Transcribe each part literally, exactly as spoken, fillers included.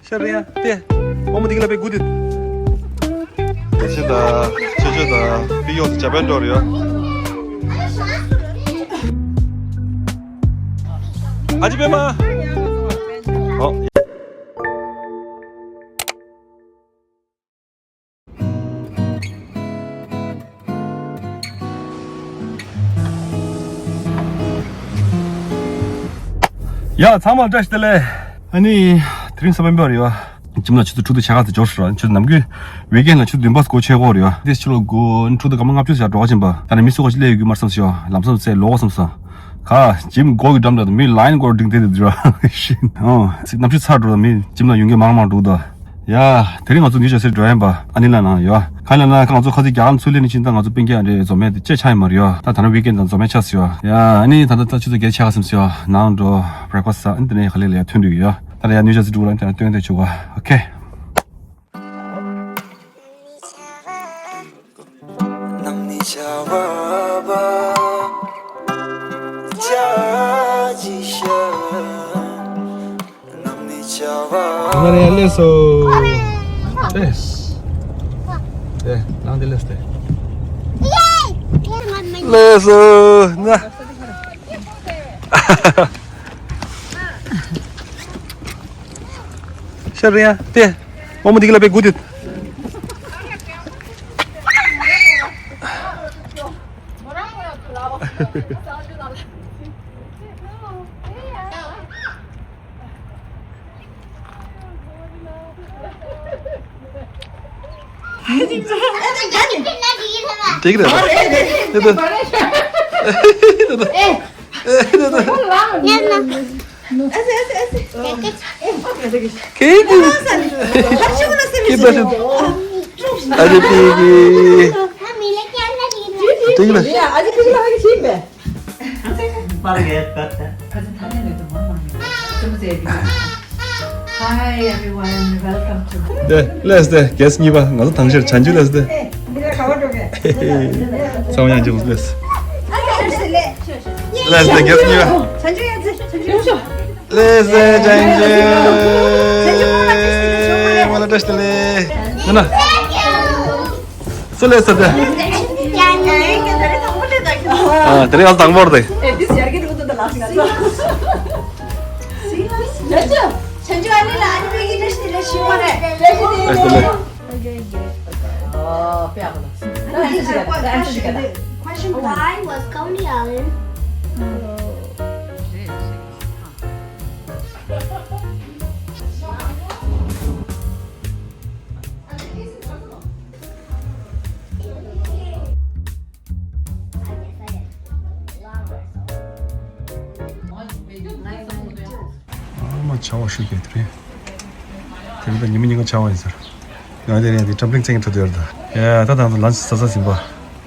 ཤར་རེད་ཡ། ཏེ། ཨོ་མ་དེ་གི་ལ་པའི་དགུ་དེ། དེ་ཆེ་ད། ཆེ་ཆེ་ད། པི་ཡོ་སི་ཇ་པན་འགྲོ་རེད་ཡ། ཨ་ཅི་པད་མ། ཨོ། ཡ་ཚང་མ་བཀྲ་ཤིས་བདེ་ལེགས། ཨ་ནི། དེ་རིང་གཟའ་སྤེན་པ་རེད་ཡ། འཇིམ་ལ་ཆུ་ཚོད་དྲུག་དང་ཕྱེད་ཀ་ཙམ་འབྱོར་སོང་ར། ཆུ་ཚོད་ནམ་རྒྱུན་ཝིག་ཨེན་ལ་ཆུ་ཚོད་བདུན་པ་སྒོ་ཕྱེ་གོ་རེད་ཡ། དེ་ཕྱི་ལོགས་དགུ་དྲུག་དང་སྐར་མ་ལྔ་བཅུ་ཙམ་འགྲོ་བ་ཕྱིན་པ། ད་ནི་མི་སུ་ག་ཞིག་སླེབས་ཡོད་རྒྱུ་མ་རེད་བསམ་སོང་ཡ། ལམ་སང་ཚེ་ལོག་བསམ་སོང་། ག། འཇིམ་སྒོ་གི་འགྲམ་དུ་མི་ལའིན་སྐོར་བསྒྲིགས་བསྡད་འདུག་ར། ཤིན། ཨོ། གནམ་གཤིས་ཚ་འགྲོ། མི་འཇིམ་ལ་ཡོང་མཁན་མང་མང་འདུག་ད། ཡ། དེ་རིང་ང་ཚོ་ནིའུ་ཇར་སི་འགྲོ་ཡིན་པ། ཨ་ནི་ལ་ནང་ཡོད། ག་ལ་ན་ང་ཚོ་ཁ་སང་རྒྱ་གར་ཚུར་སླེབས་ནས་ཕྱིན་ད་ང་ཚོ་སྤུན་ཀྱག་འདྲ་འཛོམས་མེད་དེ་ཅེ་ཆགས་ཡོད་མ་རེད་ཡ། ད་ད་ནང་ཝིག་ཨེན་དང་འཛོམས་མེད་ཆགས་སོང་ཡ། ཡ། ཨ་ནི་ད་ལྟ་ད་ཆུ་ཚོད་བརྒྱད་ཕྱེད་ཀ་ཙམ་སོང་ཡ། ནང་འགྲོ། བྷི་རེག་ཕ་སི་ཨ་ནི་དེ་ནས་ག་ལེ་ལ་ཡ་ཐོན་འདུག་ཡ། ད་ལ་ཡ་ནིའུ་ཇར་སི་འགྲོ་རང་དེ་ན་སྟོན་དེ་བྱུག་ག། ཨོ་ཁེ། ང་རེ་ལས་སོ། ཨེ། ཨེ། ནང་དེ་ལས་ཏེ། ལས་སོ། ན། ཤར་རེད་ཡ། ཏེ། ཨོ་མ་དེ་གི་ལ་པའི་དགུ་དེ། དེ་གི་རེད། དེ་དེ། དེ་དེ། ཁྱེད་ཀྱིས། ཁྱེད་པ་ཞིག་ཨ་ཅེ་པི་གི། དེ་གི་ལ། Hi everyone, welcome to. དེ་ལས་དེ་གེས་གཉིས་པ་ང་ཚོ་ཐང་ཤེར་བྱང་ཆུབ་ལས་དེ། ཚང་མ་ཡང་ཅི་ལས། ལས་དེ་གེས་གཉིས་པ། ལས་ཟེར་ཅང་ཅེ། མ་ལ་བཀྲ་ཤིས་བདེ་ལེགས། ན་ན། སུ་ལས་ཟེར་ཏེ། ཨ། དེ་རིང་ཨ་དང་པོར་ཏེ། བཀྲ་ཤིས་བདེ་ལེགས། Why was Coney Island? ཨ་མ་ཆར་པ་ཤུགས་རྒྱག་གི་རེད། དེ་རིང་ད་ཉི་མ་ཉིན་གང་ཆར་པ་ཡིན་ཟེར། ང་དེ་རིང་དེ་ཊམ་བླིང་རྩེད་མཁན་ཁྲིད་དུ་ཡོད་རེད་ད། ཡ་ད་ང་ཚོ་ལན་ཆི་ཟ་ས་ཟིན་པ།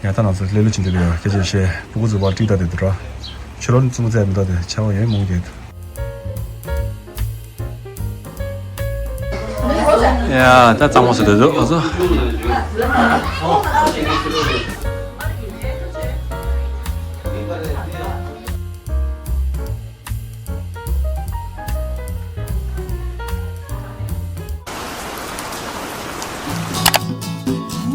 ཡ་ད་ང་ཚོ་ལེ་ལོ་ཅིག་འདི་ལ་ཡ་སྐད་ཆ་བཤད་སྤུ་གུ་ཚོ་བར་ཏིག་ཏག་དེ་འདུག་ར། ཕྱི་ལོགས་ནས་བཙུན་མོ་བཙལ་མི་འདུག་དེ་ཆར་པ་ཡང་མང་རྒྱག་འདུག་ཡ་ད་གཙང་མ་བཟོ་འདོད་འདུག་ང་ཚོ།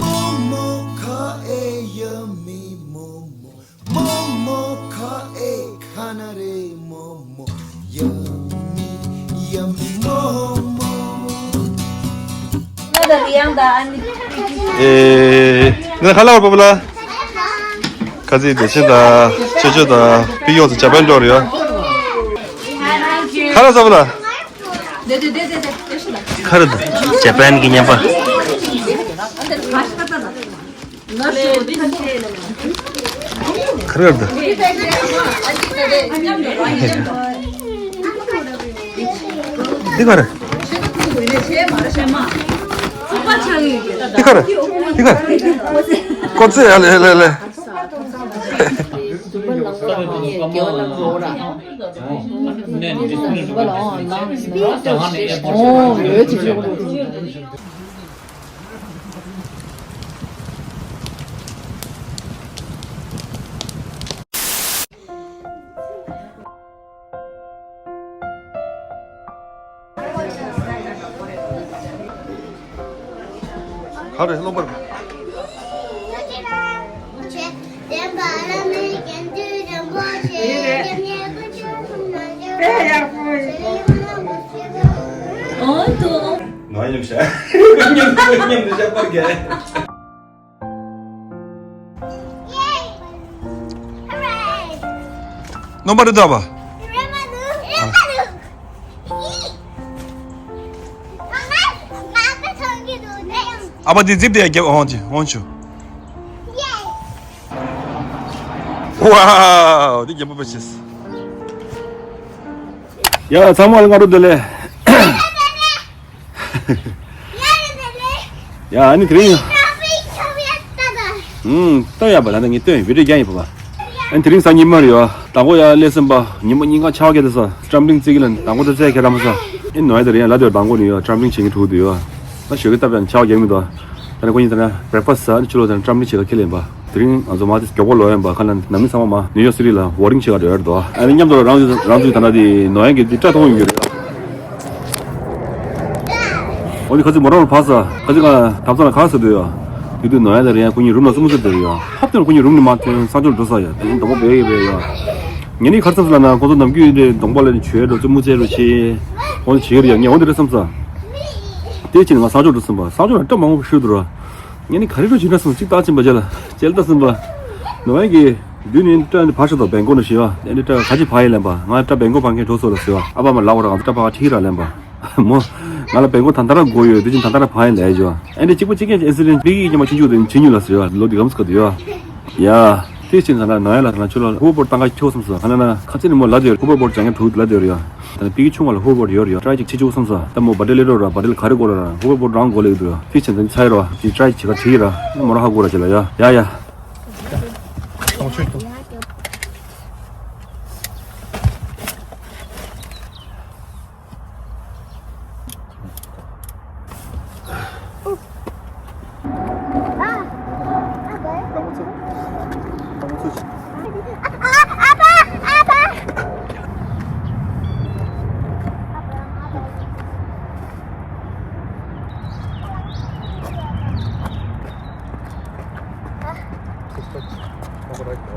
Momo kha e yummy momo. Momo kha e khana re momo. Yummy, yummy momo. ང་དང་ལི་ཡང་དང་ཨ་ནི། ཨེ། ང་ཁ་ལག་བར་པ་ལ། ཁ་ཚིག་བདེ་ཆེན་དང་ཆེ་ཆེ་དང་པི་ཡོང་ཚོ་ཇ་པན་འགྲོ་རེད་ཡ། ཁ་ལག་ཟ་བ་ལ། ཁ་རེད། ཇ་པན་གྱི་ཉམས་པ། ཁ་རེད། འདི་ག་རེད། འདི་ག་རེད། འདི་ག་རེད། ཀོ་ཙེ་ཡ་ལེ་ལེ་ལེ། ཨ་རེ་ལོ་པར། ཨོ་ཏོ། ང་ཉམས་ཤ། ཉམས་ཉམས་ཤ་པར་གྱི། རྣམ་པ་རེད་འདྲ་བ། ཨ་ཕ་འདི་ཛིབ་དེ་རྒྱབ་འོང་ཅི་འོང་ཆུ། ཝའོ་འདི་རྒྱབ་པ་ཕྱིས། ཡ་ཚང་མ་ལ་སྔ་དྲོ་བདེ་ལེགས། ཡ་ཨ་ནི་དེ་རིང་། ཨུམ་སྟོན་ཡག་པ་ད་ལྟ་ངས་སྟོན་བི་ཌིའོ་རྒྱག་ཡིན་པ། ཨ་ནི་དེ་རིང་གཟའ་ཉི་མ་རེད་ཡ། དང་པོ་ཡ་སླེབས་ཟིན་པ་ཉི་མ་གཉིས་ཀ་ཆར་པ་རྒྱག་དུས་ས་ཊམ་བི་ལིང་རྩེ་གི་ལ་དང་པོ་ད་རྩེ་ཁྱེད་རང་མ་ས། ཨེ་ནོ་ཡ་དེ་རིང་ཡ་ལ་དེར་དང་པོ་ནི་ཡ་ཊམ་བི་ལིང་བྱེད་ཀྱི་འདུག་དུས་ཡ། ད་ཞོགས་ཀས་སྟབས་ཡང་ཆར་པ་རྒྱག་མི་འདུག་ད་ནི་ཁོ་གཉིས་ད་ན་བྷེ་རེག་ཕ་སི་ཟ་ནི་ཕྱི་ལོགས་ད་ནི་ཊམ་བི་ལིང་བྱེད་ག་ཁེལ་ཡིན་པ། དེ་རིང་ང་ཚོ་མ་དེ་མགྱོགས་པོ་ལོག་ཡིན་པ་ཁ་ན་ནང་མི་ཚང་མ་མ་ནིའུ་ཡོག་སི་ཊི་ལ་ཝོ་ཊིང་བྱེད་ག་འགྲོ་ཡ་རེད་དོ། ཨ་ནི་མཉམ་དུ་རང་ཚོ་རང་ཚོའི་ད་ན་དེ་ནོ་ཡ་གི་དེ་སྐྲ་མཐོང་ཡོད་རེད། འོ་ནི་ཁ་ཚིག་མོ་རང་ལ་བབས་ས། ཁ་ཚིག་ང་ཐབ་ཚང་ལ་ག་ཟེར་འདུག་ཡ། དེ་དུས་ནོ་ཡ་ལ་རེད་ཡ། ཁོ་གཉིས་རུམ་ལ་བཙུན་མོ་ཟེར་འདུག་ཡ། ཧབ་ཏེ་ཁོ་གཉིས་རུམ་ནས་མ་ཐོན་གསང་སྤྱོད་འགྲོ་ས་ཡ། དེ་གདོང་པ་བེ་ཡི་བེ་ཡ། ངས་ནི་ག་རེ་བསམ་སོང་ལབ་ན་ཁོ་ཚོ་ནམ་རྒྱུན་དེ་གདོང་པ་ལ་ནི་བྱོས་འགྲོ་བཙུན་མོ་བཙལ་འགྲོ་བྱེད། ཁོ་ཚོ་བྱེད་ཀྱི་རེད་ཡ། ངས་འོ་འདི་རེད་བསམ་ས། དེ་ཕྱིན་ང་གསང་སྤྱོད་འགྲོ་ཟིན་པ། གསང་སྤྱོད་ལ་སྐྲ་མང་པོ་བཤུས་འདུག་ར། ངས་ནི་ག་རེ་འགྲོ་བྱེད་ན་སོང་གཅིག་བལྟ་ཕྱིན་པ་རྗེས་ལ་ཅེལ་ལྟ་ཟིན་པ། ནོ་ཡ་གི། དུས་ནི་སྐྲ་འདི་ཕར་ཤོག་དང་བེང་ཀོག་ནང་བཞིན་ཡོད། ཨ་ནི་སྐྲ་ག་ཅི་ཕར་ཡིན་ལབ་པ། ང་སྐྲ་བེང་ཀོག་ཕར་མཁན་གྲོགས་ཚོ་ལ་ཟེར་བ། ཨ་ཕ་མ་ལབ་པ་རང་སྐྲ་ཕར་ཁྲིད་ར་ལབ་པ། མོ། ང་ལ་བེང་ཀོག་ད་ལྟ་ར་དགོས་ཡོད། དེ་བཞིན་ད་ལྟ་ར་ཕར་ཡིན་ལབ་ཡོད། ཨ་ནི་གཅིག་པ་གཅིག་རྐྱང་ཨེག་སི་ཌེན་ཊི་ཕ་གི་སྐྱེས་མ་ཆུང་ཆུང་དེ་བྱིན་ཉུལ་ལ་ཟེར་བ། ལོ་འདི་གམ་སྐབས་དུ་ཡོད། ཡ། དེ་ཕྱིན་ང་ལ་ནོ་ཡ་ལ་ང་ཁྱོད་ལ་ཧུ་བོར་བོརྡ་བཏང་ག་ཁྱོད་བསམ་སོང་། ག་ན་ན་ཁ་ཚིག་ནི་མོ་ལབ་དེ་ཡོད། ཧུ་བོར་བོརྡ་སྦྱང་མཁན་དྲུག་ལབ་དེ་ཡོད་ཡ། ད་ནི་ཕ་གི་ཆུང་བ་ལ་ཧུ་བོར་བོརྡ་ཡོད་ཡ། ཊ་རའི་ཅིག་བྱེད་ཆོག་བསམ་སོང་། ད་མོ་བ་ཌེ་ལེ་རོ་ར་བ་ཌེ་ལེ་ག་རེ་དགོས་ལ་ར་ཧུ་བོར་བོརྡ་རང་དགོས་ལ་ཡོད་དོ་ཡ། དེ་ཕྱིན་ད་ནི་ཚ་ཡི་རོ་ཅིག་ཊ་རའི་བྱེད་ག་ཁྲིད་ཡི་ར། མོ་རང་ཧ་གོ་ར་ཅི་ལ་ཡ་ཡ་ཡ།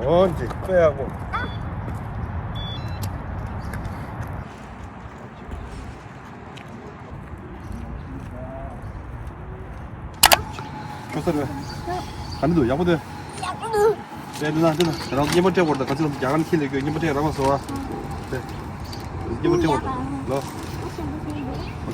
འོན་ཏེ་དཔེ་ཡག་པོ། ཁྱོད་ས་རེད། ག་འདྲ་འདུག་ཡག་པོ་འདུག་ཡག་པོ་འདུག་དེ་འདི་ན་འདི་ན་རང་སྙན་པོ་སྤྲད་བར་དང་ག་ཚོད་རྒྱ་གར་ཁྱི་ལས་དགོས་སྙན་པོ་སྤྲད་ར་མ་སོ་བ། དེ་སྙན་པོ་སྤྲད་བར་དང་ལོ། ཨོ་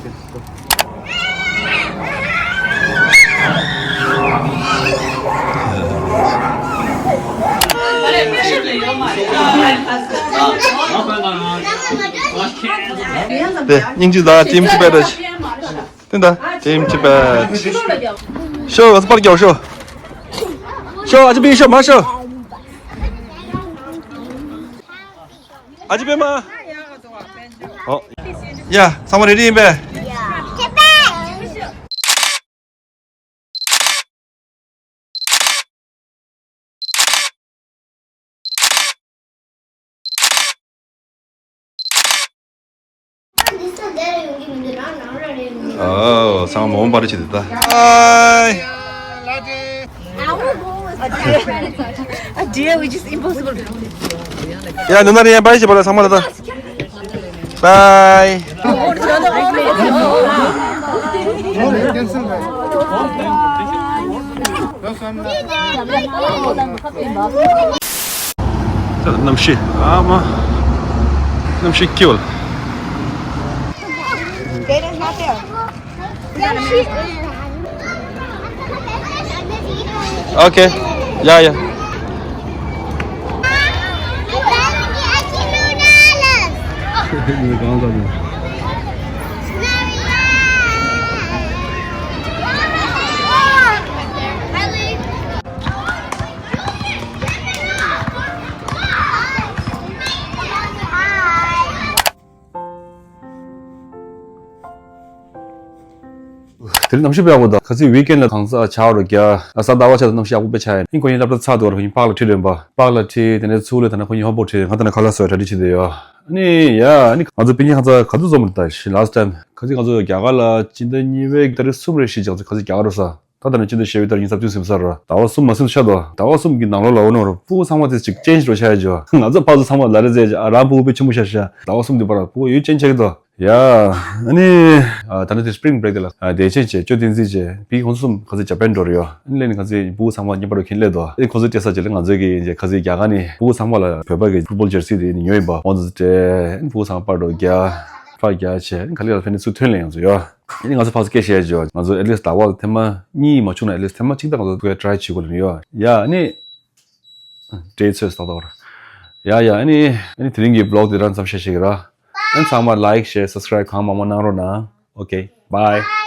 ཁེ་ལོ། དེ་སྙིང་རྗེ་ད་ཅིམ་ཅི་པད་ར་ཅི། དེ་ད་ཅིམ་ཅི་པད། ཤོ་ཨ་ཙི་པར་རྒྱག་ཤོ། ཤོ་ཨ་ཙི་པི་ཤོ་མ་ཤོ། ཨ་ཙི་པད་མ། ཨོ། ཡ་ཚང་མ་རེ་ཌི་ཡིན་པས། ཨོ། ཚང་མ་མོ་པར་བྱེད་དེ་ད། ཨའི། A deal which is impossible. ཡ་ནུ་ན་རེ་ཡ་པར་བྱེད་པ་ལ་ཚང་མ་ལ་ད། Bye. གནམ་གཤིས་ཨ་མ། གནམ་གཤིས་སྐྱིད་པོ། Okay. Yeah, yeah. དེ་རིང་གནམ་གཤིས་དཔེ་ཡག་པོ་འདུག་ཁ་སང་ཝིག་ཨེན་ལ་གང་ས་ཆར་རོ་རྒྱག་གཟའ་ཟླ་བ་ཆ་ཚང་གནམ་གཤིས་ཡག་པོ་དཔེ་ཆགས་ཡོད། ཨིན་ཁོ་གཉིས་སློབ་གྲྭ་ཚར་འདུག་ཁོ་གཉིས་པཱག་ལ་ཁྲིད་ལེན་པ། པཱག་ལ་ཁྲིད་དེ་ནས་ཚུར་ལ་ད་ནི་ཁོ་གཉིས་ཧོབ་སྦོག་ཁྲིད་ང་ད་ནི་ཁ་ལག་བཟོ་གྲ་སྒྲིག་བྱེད་དེ་ཡོད། ཨ་ནི་ཡ་ཨ་ནི་ང་ཚོ་པིན་ནིག་ཁ་ཚ་ག་ཚོད་འཛོམས་རེད་ད་ཤི་ལཱ་སི་ཊི་ཊེམ་ཁ་སང་ང་ཚོ་རྒྱ་གར་ལ་སྤྱི་ཟླ་གཉིས་པའི་ཏ་རིག་གསུམ་རེད་ཤི་ཅག་ཚོ་ཁ་སང་རྒྱ་གར་འགྲོ་ས། ད་ལྟ་ནས་སྤྱི་འཐུས་ཤེས་ཡོན་ལྟར་ཉིན་རྩ་བདུན་ཟིན་ས་རོ། ཟླ་བ་གསུམ་མ་ཟིན་ཤ་དོ། ཟླ་བ་གསུམ་གྱི་ནང་ལོགས་ལ་འོ་ནོར་ཕྲུ་གུ་ཚང་མ་དེ་ཅིག་ཅེན་ཇི་རོ་ཆ་ཡ་ཇོ། ང་ཚོ་ཕར་ཚུར་ཚང་མ་ལ་རེ་ཟེར་ཨ་རང་ཕྲུ་གུ་དཔེ་ཆེན་པོ་ཤ་ཤ། ཟླ་བ་གསུམ་དེ་བར་ཕྲུ་གུ་ཡོད་ཅེན་ཆ་གི་དོ། ཡ། ཨ་ནི། ཨ་ད་ནི་དེ་spring break དེ་ལ་ཨ་དེ་ཆེན་ཆེ་ཅོ་བསྟན་འཛིན་ཆེ་བི་ཁོང་ཚོ་གསུམ་ཁ་ཚི་ཇ་པན་འགྲོ་རེ་ཡོ། ཨ་ནི་ལས་ནི་ཁ་ཚི་ཕྲུ་གུ་ཚང་མ་ཉེ་པར་ཁྱེད་ལས་དོ། ཨ་ནི་ཁོང་ཚོ་སྤྲད་ས་ཅི་ལས་ང་ཚོ་གི་ཁ་ཚི་རྒྱ་གར་ནི་ཕྲུ་གུ་ཚང་མ་ལ་བོད་པ་གི་football jersey དེ་ནི་ཉོས་ཡིན་པ་ཁོང་ཚོ་སྤྲད། ཨ་ནི་ཕྲུ་གུ་ཚང་མ་པར་འགྲོ་རྒྱ་ཕ་རྒྱ་ཆེ། ཨ་ནི་ག་ལེ་ལ་ཕན་ནི་ཚུར་ཐོན་ལེ་ཡང་ཚོ་ཡོ། ཨ་ནི་ང་ཚོ་ཕར་ཚུར་སྐད་བཤད་ཡ་ཇོ། ང་ཚོ་at least ཟླ་བ་ཐེངས་མ་གཉིས་མ་བྱུང་ན་at least ཐེངས་མ་གཅིག་ད་ང་ཚོ་ཕར་try བྱེད་དགོས་ལ་ནི་ཡོ། ཡ་ཨ་ནི། འདྲེ་ཚོས་ཏག་ཏག་ར། ཡ་ཡ་ཨ་ནི། ཨ་ནི་དེ་རིང་གི་vlog དེ་རང་ཙམ་བཤད་ཤེས་ཀྱི་ར། ཨ་ནི་ཚང་མ་like share subscribe གང་མང་མང་གནང་རོགས་གནང་། Okay, bye.